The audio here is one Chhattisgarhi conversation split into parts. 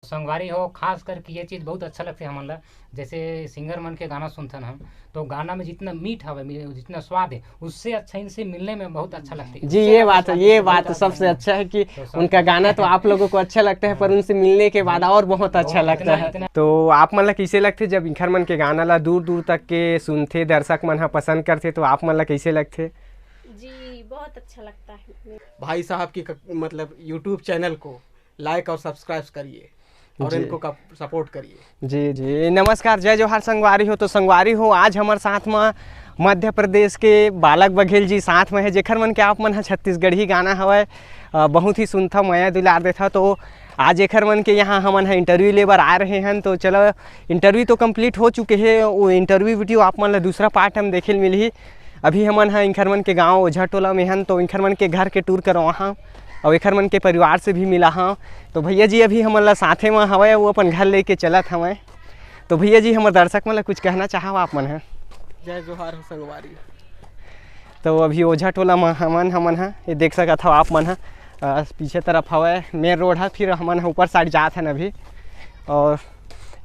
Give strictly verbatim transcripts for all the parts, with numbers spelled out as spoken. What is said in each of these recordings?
संगवारी हो, खास करके ये चीज बहुत अच्छा लगथे हमन ला। जैसे सिंगर मन के गाना सुनथन हम, तो गाना में जितना मीठ हवे, मी-, जितना स्वाद है, उससे अच्छा इनसे मिलने में बहुत अच्छा लगता है। जी, ये बात, ये बात सबसे अच्छा है कि उनका गाना तो आप लोगों को अच्छा लगता है, पर उनसे मिलने के बाद और बहुत अच्छा लगता है। तो आप मन ला कैसे लगथे जब इंखर मन के गाना ला दूर दूर तक के सुनथे, दर्शक मन ह पसंद करथे, तो आप मन ला कैसे लगथे? जी, बहुत अच्छा लगता है। भाई साहब की क- मतलब यूट्यूब चैनल को लाइक और सब्सक्राइब करिए और जी। इनको सपोर्ट करिए। जी जी, नमस्कार, जय जोहार संगवारी हो। तो संगवारी हो, आज हमर साथ में मध्य प्रदेश के बालक बघेल जी साथ में है, जेखर मन के आप मन ह छत्तीसगढ़ी गाना हवय, अ, बहुत ही सुनथा, मया दुलार देथा। तो आज एखर मन के यहाँ हमन ह इंटरव्यू ले बर आ रहे हैं। तो चलो, इंटरव्यू तो कंप्लीट हो चुके हैं, वो इंटरव्यू वीडियो आप मन ला दूसरा पार्ट हम देखे ल मिलही। अभी हमन ह इंखर मन के गांव ओझा टोला में हन, तो इंखर मन के घर के टूर करवा हाँ, और एखर मन के परिवार से भी मिला हाँ। तो भैया जी अभी हमन ला साथे में हवय, वो अपन घर लेके चलत हवय। तो भैया जी, हमर दर्शक मन ला कुछ कहना चाहव आप मन ह? जय जोहार हो संगवारी। तो अभी ओझा टोला में हमन हमन ह, ये देख सकत हव आप मन ह, अ, पीछे तरफ हवय मेन रोड ह, फिर हमन ह ऊपर साइड जात हन अभी। और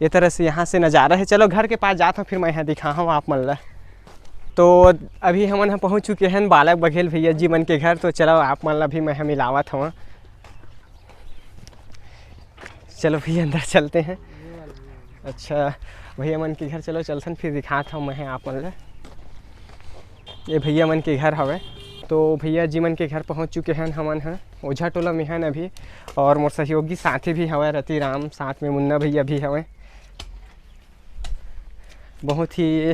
ये तरह से यहाँ से नज़ारा है। चलो घर के पास जात हूँ, फिर मैं यहाँ दिखा हूँ आप मन ला। तो अभी हमन ह पहुँच चुके हैं बालक बघेल भैया जी मन के घर। तो चलो आप मन ला भी मैं ह मिलावत हूँ। चलो भैया अंदर चलते हैं। अच्छा भैया मन के घर चलो चलथन, फिर दिखात हूँ मैं ह आप मन ला। ये भैया मन के घर हवे। तो भैया जी मन के घर पहुँच चुके हैं हमन ह। ओझा टोला में हन अभी, और मोर सहयोगी साथी भी हवे रतिराम, साथ में मुन्ना भैया भी हवे। बहुत ही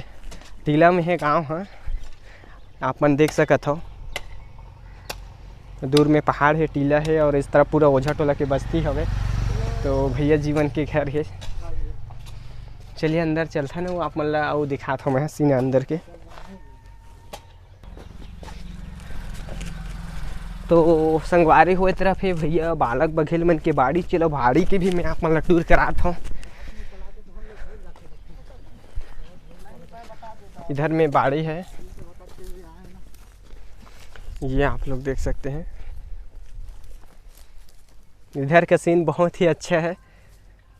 टीला में है गांव ह, आप मन देख सकत हो। दूर में पहाड़ है, टीला है, और इस तरफ पूरा ओझा टोला के बस्ती हवे। तो भैया जी मन के घर है। चलिए अंदर चलथन, वो आप मन ला अउ दिखात हो मैं सीन अंदर के। तो संगवारी हो, ए तरफ हे भैया बालक बघेल मन के बाड़ी। चलो बाड़ी के भी मैं आप मन ला टूर करात हूँ। इधर में बाड़ी है, ये आप लोग देख सकते हैं। इधर का सीन बहुत ही अच्छा है,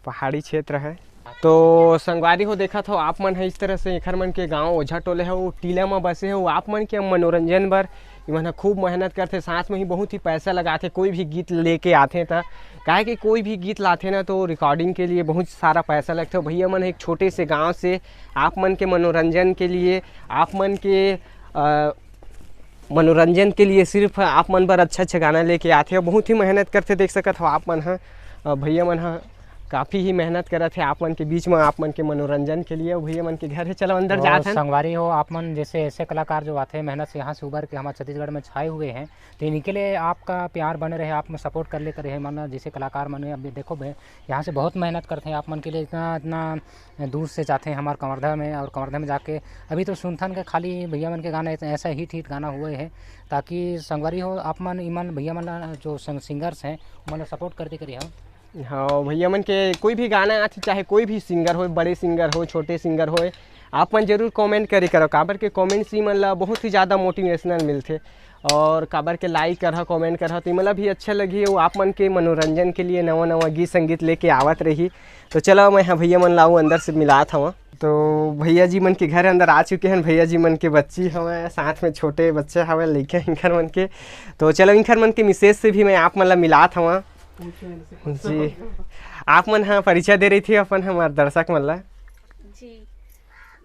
पहाड़ी क्षेत्र है। तो संगवारी हो, देखत हो आप मन ह, इस तरह से एखर मन के गांव ओझा टोले है, वो टीला में बसे है। वो आप मन के मनोरंजन बर इमन ह खूब मेहनत करथे, साथ में ही बहुत ही पैसा लगाथे। कोई भी गीत लेके आथे त, काहे कि कोई भी गीत लाथे ना, तो रिकॉर्डिंग के लिए बहुत सारा पैसा लगथे। भैया मन एक छोटे से गांव से आप मन के मनोरंजन के लिए, आप मन के अ, मनोरंजन के लिए सिर्फ आप मन बर अच्छा अच्छा गाना लेके आथे। बहुत ही मेहनत करथे, देख सकत हो आप मन ह। अ, भैया मन ह काफ़ी ही मेहनत करत हे आप मन के बीच में, आप मन के मनोरंजन के लिए। भैया मन के घर है, चलो अंदर तो जात हन। संगवारी हो, आप मन जैसे ऐसे कलाकार जो आते हैं मेहनत से, यहाँ से उभर के हमारे छत्तीसगढ़ में छाए हुए हैं, तो इनके लिए आपका प्यार बने रहे, आप में सपोर्ट कर लेते रहे। माना जैसे कलाकार मन, अभी देखो बे, यहाँ से बहुत मेहनत करते हैं आप मन के लिए, इतना इतना दूर से जाते हैं हमारे कवर्धा में, और कवर्धा में जाके अभी तो सुनथन के खाली भैया मन के गाना ऐसा, ऐसा हिट हिट गाना हुए है। ताकि संगवारी हो, आप मन इमन भैया मन ला जो संग, सिंगर्स हैं, उमन ला सपोर्ट करते करिए हो। हाँ भैया मन के कोई भी गाना आथे, चाहे कोई भी सिंगर हो, बड़े सिंगर हो, छोटे सिंगर हो, आप मन जरूर कमेंट करे करो, काबर के कमेंट से मन ला बहुत ही ज़्यादा मोटिवेशनल मिलथे। और काबर के लाइक करहा, कमेंट करहा, तो मतलब भी अच्छा लगही। वो आप मन के मनोरंजन के लिए नवा नवा गीत संगीत लेके आवत रही। तो चलो मैं हाँ भैया मन लाऊँ अंदर से मिलात हवा। तो भैया जी मन के घर अंदर आ चुके हैं। भैया जी मन के बच्ची हवे, साथ में छोटे बच्चे हवे, लइका इंखर मन के। तो चलो इंखर मन के मिसेज से भी मैं आप मन ला मिलात हवा। जी, आप मन हाँ परिचय दे रही थी अपन हमारे दर्शक मन ला। जी,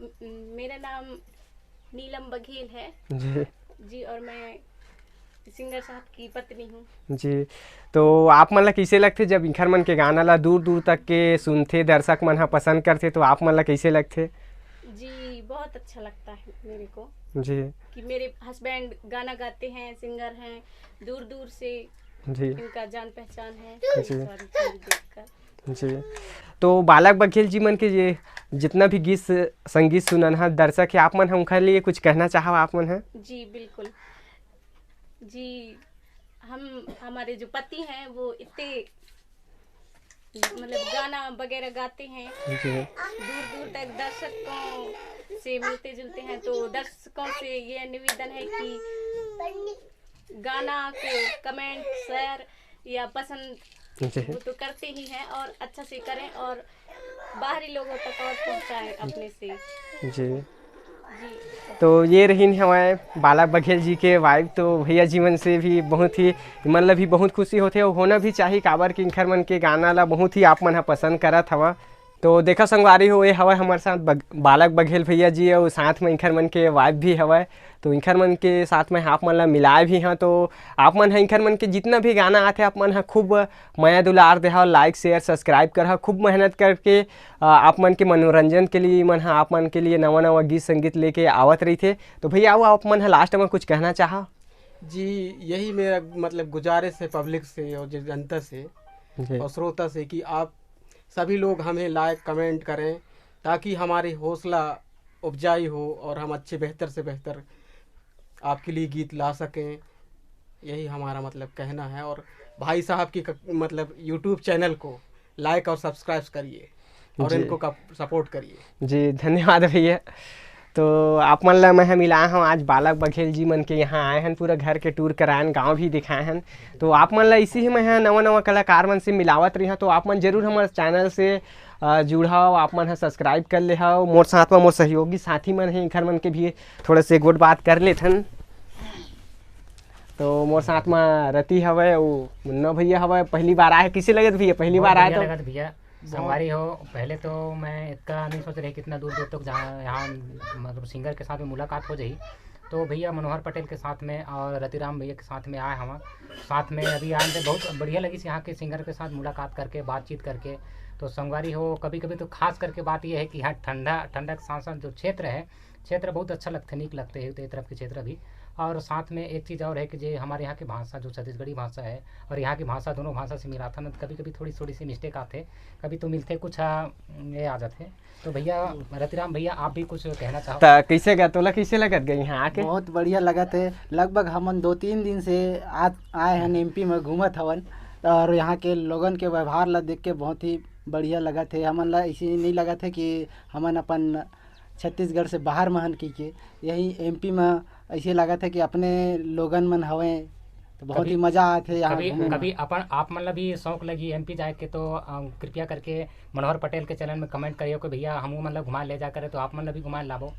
म- मेरा नाम नीलम बघेल है। जी। जी, और मैं सिंगर साहब की पत्नी हूँ। जी, तो आप मन ला कैसे लगथे जब इंखर मन के गाना ला दूर दूर तक के सुनथे, दर्शक मन हा पसंद करथे, तो आप मन ला कैसे लगथे? जी, बहुत अच्छा लगता है मेरे को जी। कि मेरे हस्बैंड गाना गाते हैं, सिंगर हैं, दूर दूर से जी। इनका जान पहचान है। जी। सॉरी, सॉरी, देखकर। जी, तो बालक बघेल जी मन के ये जितना भी गीत स- संगीत सुनन हा दर्शक है, आप मन हा उनका लिए कुछ कहना चाहव आप मन हा? जी, बिल्कुल। जी, हम, हमारे जो पति हैं वो इतने मतलब गाना वगैरह गाते हैं, जी। दूर दूर तक दर्शकों से मिलते जुलते हैं। तो दर्शकों से ये निवेदन है कि गाना को कमेंट, शेयर या पसंद जी। वो तो करते ही हैं और अच्छा से करें और बाहरी लोगों तक और पहुंचाएं अपने से। जी। तो ये रहिन हवय बालक बघेल जी के वाइफ। तो भैया जी मन से भी बहुत ही, मन ला भी बहुत खुशी होथे और होना भी चाहिए, काबर कि इंखर मन के गाना ला बहुत ही आप मन ह पसंद करत हवा। तो देखा संगवारी हो, ये हवय हमर साथ बग, बालक बघेल भैया जी और साथ में इंखर मन के वाइफ भी हवय। तो इंखर मन के साथ में आप मन ला मिलाए भी हाँ। तो आप मन ह इंखर मन के जितना भी गाना आथे, आप मन ह खूब मया दुलार देहा, लाइक शेयर सब्सक्राइब करहा। खूब मेहनत करके अ, आप मन के मनोरंजन के लिए मन ह आप मन के लिए नवा नवा गीत संगीत लेके आवत रहिथे। तो भैया वो आप मन ह लास्ट में कुछ कहना चाहा? जी, यही मेरा मतलब गुजारिश है पब्लिक से और जो जनता से जी। और श्रोता से कि आप सभी लोग हमें लाइक कमेंट करें, ताकि हमारी हौसला अफजाई हो और हम अच्छे बेहतर से बेहतर आपके लिए गीत ला सकें। यही हमारा मतलब कहना है। और भाई साहब की क- मतलब यूट्यूब चैनल को लाइक और सब्सक्राइब करिए और जी। इनको सपोर्ट करिए। जी, धन्यवाद भैया। तो आप मन ला मैं ह मिलाए हूँ आज बालक बघेल जी मन के यहाँ आए हन, पूरा घर के टूर कराए हन, गाँव भी दिखाए हन। तो आप मन ला इसी ही मैं ह नवा नवा कलाकार मन से मिलावत रही। तो आप मन जरूर हमारे चैनल से अ, जुड़ाव, आप मन ह सब्सक्राइब कर ले हव। मोर साथ में मोर सहयोगी साथी मन हे, इंखर मन के भी थोड़ा से गोठ बात कर लेथन। तो मोर साथ में रति हवय, वो मुन्ना भैया हवय, पहली बार आए, कैसे लगत भैया? पहली बहुत बार आए बढ़िया तो लगत भैया। संगवारी हो, पहले तो मैं इतना नहीं सोच रहे कि इतना दूर दूर तक जहाँ यहाँ मतलब सिंगर के साथ में मुलाकात हो जाही। तो भैया मनोहर पटेल के साथ में और रतिराम भैया के साथ में आए हम, साथ में अभी आए थे। बहुत बढ़िया लगी यहाँ के सिंगर के साथ मुलाकात करके, बातचीत करके। तो संगवारी हो, कभी कभी तो खास करके बात यह है कि यहाँ ठंडा ठंडा के साथ साथ जो क्षेत्र है, क्षेत्र बहुत अच्छा लगते, नीक लगते हैं तो ये तरफ के क्षेत्र भी। और साथ में एक चीज़ और है कि जे हमारे यहाँ की भाषा जो छत्तीसगढ़ी भाषा है और यहाँ की भाषा, दोनों भाषा से मिलाथन, कभी कभी थोड़ी थोड़ी सी मिस्टेक आते, कभी तो मिलते कुछ आ, ये आ जाते। तो भैया रतिराम भैया, आप भी कुछ कहना चाहो? त कैसे गा, तोला कैसे लगत गा यहाँ आके? बहुत बढ़िया लगत है। लगभग हमन दो तीन दिन से आ, आए हन एमपी में घूमत हवन, और यहाँ के लोगन के व्यवहार ला देख के बहुत ही बढ़िया लगत है। हमन ला ऐसे नहीं लगत है कि हमन अपन छत्तीसगढ़ से बाहर में हन कहिके। यही एमपी में ऐसे लगत है कि अपने लोगन मन हवे, तो बहुत कभी- ही मजा आत है यहाँ कभी घूमे में। कभी अपन आप मन ला भी शौक लगी एमपी जाए के, तो अम, कृपया करके मनोहर पटेल के चैनल में कमेंट करियो कि भैया हमू मन ला घुमा ले जा करे, तो आप मन ला भी घुमा लाबो।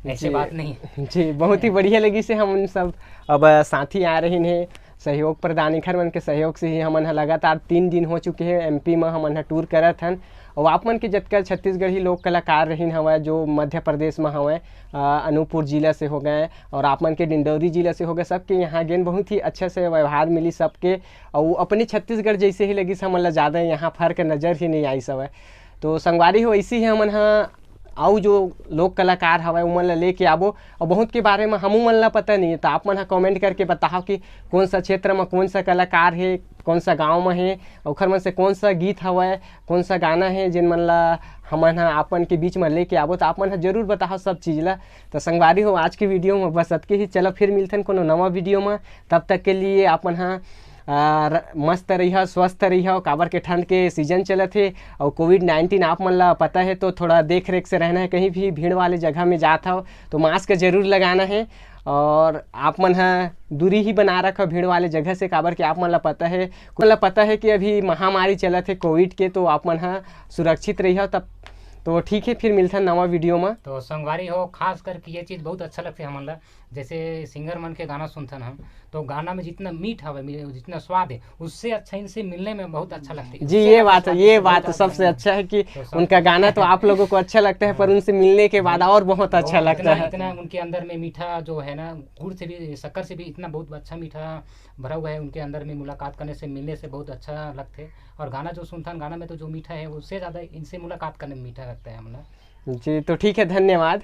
ऐसे जी। बात नहीं है। जी, बहुत ही बढ़िया लगी से हम उन सब अब साथी आ रही हैं, सहयोग प्रदान, इंखर मन के सहयोग से ही हमन ह लगातार तीन दिन हो चुके हैं एमपी में हमन ह टूर करत हन। और आप मन के जतका छत्तीसगढ़ी लोक कलाकार रहिन हवय, जो मध्य प्रदेश में हवय, अ, अनूपपुर जिला से हो गए और आप मन के डिंडौरी जिला से हो गए, सबके यहाँ गेन बहुत ही अच्छा से व्यवहार मिली सबके। और वो अपनी छत्तीसगढ़ जैसे ही लगिस, हमन ला ज़्यादा यहाँ फर्क नज़र ही नहीं आइस हवय। तो संगवारी हो, ऐसे ही हमन ह अउ जो लोक कलाकार हवय उमन ला लेके आबो। और बहुत के बारे में हमू मन ला पता नहीं है, तो आप मन ह कमेंट करके बताओ कि कौन सा क्षेत्र में कौन सा कलाकार है, कौन सा गांव में है, ओखर मन से कौन सा गीत हवय, कौन सा गाना है, जिन मन ला हमन ह आपन के बीच में लेके आबो। तो आप मन ह जरूर बताओ सब चीज़ ला। तो संगवारी हो, आज के वीडियो में बस अतके ही। चलो फिर मिलथन कोनो नवा वीडियो में, तब तक के लिए आप मन ह आ, र- मस्त रहिहा, स्वस्थ रहिहा, काबर के ठंड के सीजन चलत हे। और कोविड नाइन्टीन आप मन ला पता है, तो थोड़ा देख रेख से रहना है। कहीं भी भीड़ वाले जगह में जात हव तो मास्क जरूर लगाना है। और आप मन ह दूरी ही बना रखा भीड़ वाले जगह से, काबर के आप मन ला पता है, को ला पता है कि अभी महामारी चलत है कोविड के, तो आप मन ह सुरक्षित रहिहा। तब तो ठीक है, फिर मिलथन नवा वीडियो में। तो संगवारी हो, खास करके ये चीज़ बहुत अच्छा लगते हमन ला। जैसे सिंगर मन के गाना सुनथन हम, तो गाना में जितना मीठ हवे, मी- जितना स्वाद है, उससे अच्छा इनसे मिलने में बहुत अच्छा लगता है। जी, उससे ये ज्यादा बात अच्छा ये लगता बात है। सबसे अच्छा है कि तो सब- उनका गाना तो आप लोगों को अच्छा लगता है, पर उनसे मिलने के बाद और बहुत अच्छा और लगता इतना, है। इतना उनके अंदर में मीठा जो है ना, गुड़ से भी, शक्कर से भी इतना बहुत अच्छा मीठा भरा हुआ है उनके अंदर में। मुलाकात करने से, मिलने से बहुत अच्छा लगता है। और गाना जो सुनथन, गाना में तो जो मीठा है, उससे ज़्यादा इनसे मुलाकात करने में मीठा लगता है हमला। जी, तो ठीक है, धन्यवाद।